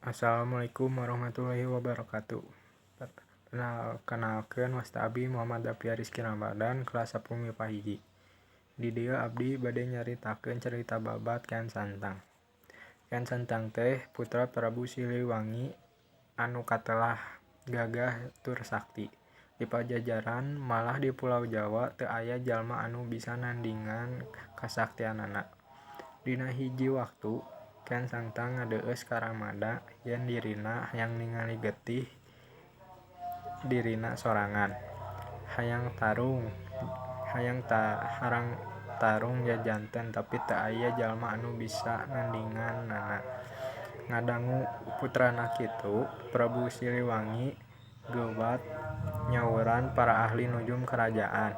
Assalamualaikum warahmatullahi wabarakatuh. Kenalkeun wasta abdi Muhammad Dapia Rizky Ramadan kelas 10 MIPA 1. Di dieu abdi bade nyaritakeun carita babad Kian Santang. Kian Santang teh putra Prabu Siliwangi anu katelah gagah tur sakti. Di Pajajaran malah di Pulau Jawa teu aya jalma anu bisa nandingan kasaktianana. Dina hiji waktu Kian Santang ngadeueus ka Ramada yen dirina hayang ningali getih dirina sorangan. Hayang tarung jajanten tapi teu aya jalma anu bisa nandinganana. Ngadangu putrana kitu, Prabu Siliwangi geuwat nyauran para ahli nujum karajaan.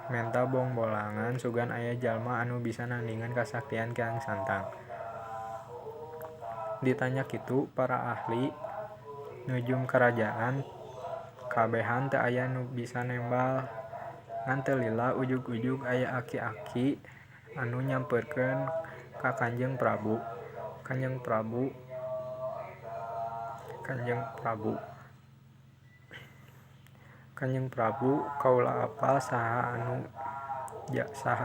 Menta bongbolangan sugan aya jalma anu bisa nandingan kasaktian Kian Santang. Ditanya kitu para ahli nujum karajaan kabehan teu aya nu bisa nembal. Ngan teu lila ujug-ujug aya aki-aki anu nyamperkeun ka Kanjeng Prabu. Kanjeng Prabu Kanjeng Prabu Kanjeng Prabu kaula apal saha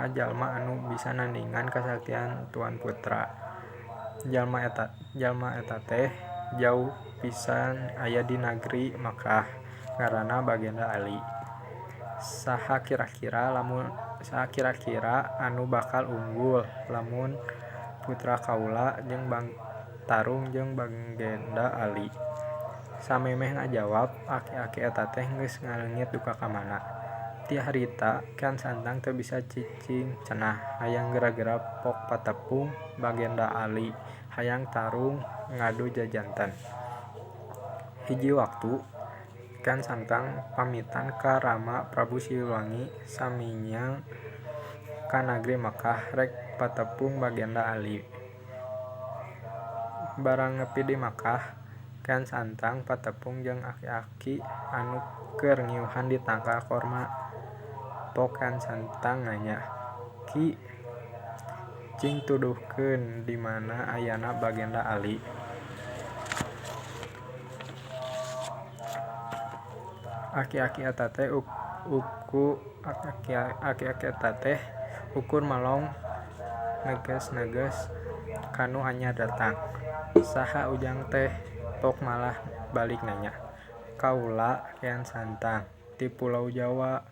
jalma anu bisa nandingan kasaktian Tuan Putra. Jalma eta teh jauh pisan aya di nagri Makkah, ngaranna Bagenda Ali. Saha kira-kira anu bakal unggul lamun putra kaula tarung jeung Bagenda Ali. Samemeh ngajawab, aki-aki eta teh geus ngaleungit duka ka mana. Ti harita Kian Santang teu bisa cicing cenah, hayang gera-gera pok patepung Bagenda Ali, hayang tarung ngadu jajanten. Hiji waktu Kian Santang pamitan ka Rama Prabu Siliwangi saminyang ka nagri Makkah rek patepung Bagenda Ali. Barang nepi di Makkah, Kian Santang patepung jeung aki-aki anu keur ngiuhan di tangkal korma. Pok Kian Santang nanya, "Ki, cing tuduhkeun di mana ayana Bagenda Ali?" Aki-aki eta teh ukur malong neges-neges kanu anyar datang. "Saha ujang teh?" Pok malah balik nanya. "Kaula Kian Santang ti Pulau Jawa.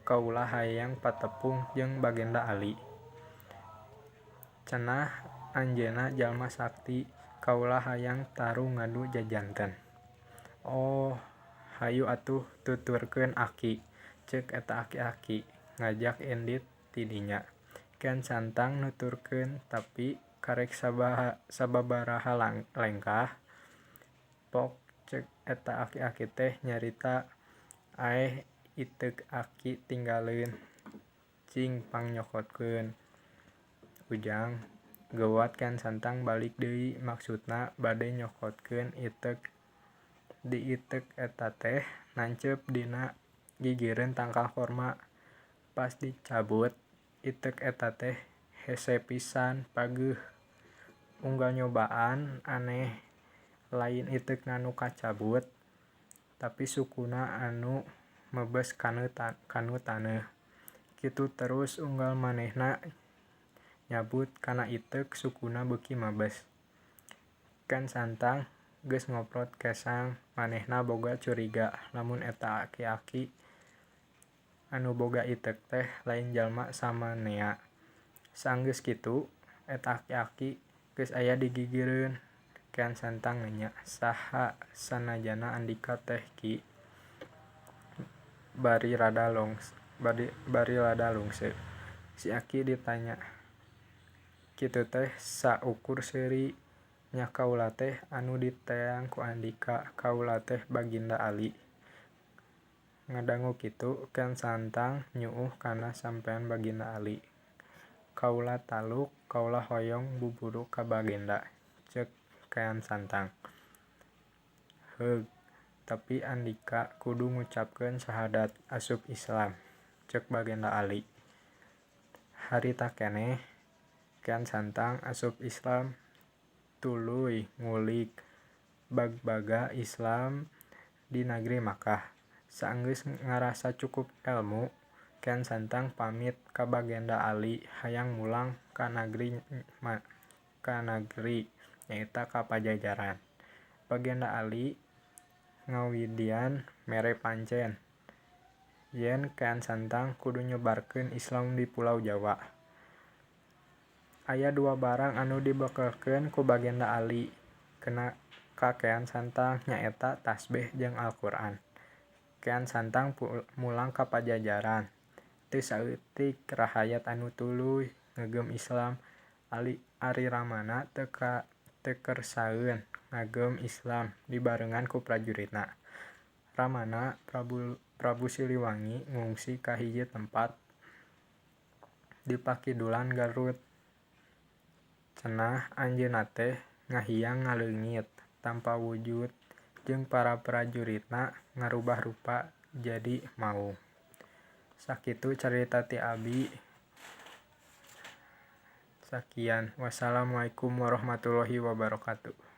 Kaula hayang patepung jeung Bagenda Ali. Cenah anjeunna jalma sakti, kaula hayang tarung ngadu jajanten." "Oh, hayu atuh tuturkeun aki," ceuk eta aki-aki ngajak indit ti dinya. Kian Santang nuturkeun tapi karek sababaraha lengkah. Pok ceuk eta aki-aki teh nyarita, "Aeh, iteuk aki tinggaleun, cing pangnyokokeun ujang." Geuwat Kian Santang balik deui maksudna bade nyokotkeun iteuk. Di iteuk eta teh nancep dina gigireun tangkal korma. Pas dicabut iteuk eta teh hese pisan pageuh. Unggal nyobaan aneh, lain iteukna nu kacabut, tapi sukuna anu mebes kanu taneuh. Kitu terus unggal manehna nyabut kana iteuk sukuna beuki mebes. Kian Santang geus ngoprot kesang manehna boga curiga lamun eta aki-aki anu boga iteuk teh lain jalma samanea. Saenggeus kitu eta aki-aki geus aya di gigireun. Kian Santang nanya, "Saha sanajana andika teh Ki?" Bari rada lungse. Si aki ditanya kitu teh saukur seuri, "Nya kaula teh anu diteang ku andika, kaula teh Baginda Ali." Ngadangu kitu Kian Santang nyuuh kana sampean Baginda Ali. "Kaula taluk, kaula hoyong buburu ka Bagenda," ceuk Kian Santang. "Heug, tapi andika kudu ngucapkeun syahadat asup Islam," ceuk Bagenda Ali. Harita keneh Kian Santang asup Islam. Tuluy ngulik bagbaga Islam di nagri Makkah. Saenggeus ngarasa cukup elmu, Kian Santang pamit ka Bagenda Ali hayang mulang ka nagri nyaeta ka Pajajaran. Bagenda Ali ngawidian mere pancen yen Kian Santang kudu nyebarkeun Islam di pulau Jawa. Aya dua barang anu dibekelkeun ku Bagenda Ali ka Kian Santang nyaeta tasbeh jeung Alquran. Kian Santang mulang ka Pajajaran. Teu saeutik rahayat anu tuluy ngagem Islam ari Ramana teu kersaeun ngagem Islam dibarengan ku prajuritna. Ramana Prabu Siliwangi ngungsi ka hiji tempat di pakidulan Garut. Cenah anjeunna teh ngahiang ngaleungit tanpa wujud jeung para prajuritna ngarubah rupa jadi maung. Sakitu carita ti abi. Sakian, wassalamualaikum warahmatullahi wabarakatuh.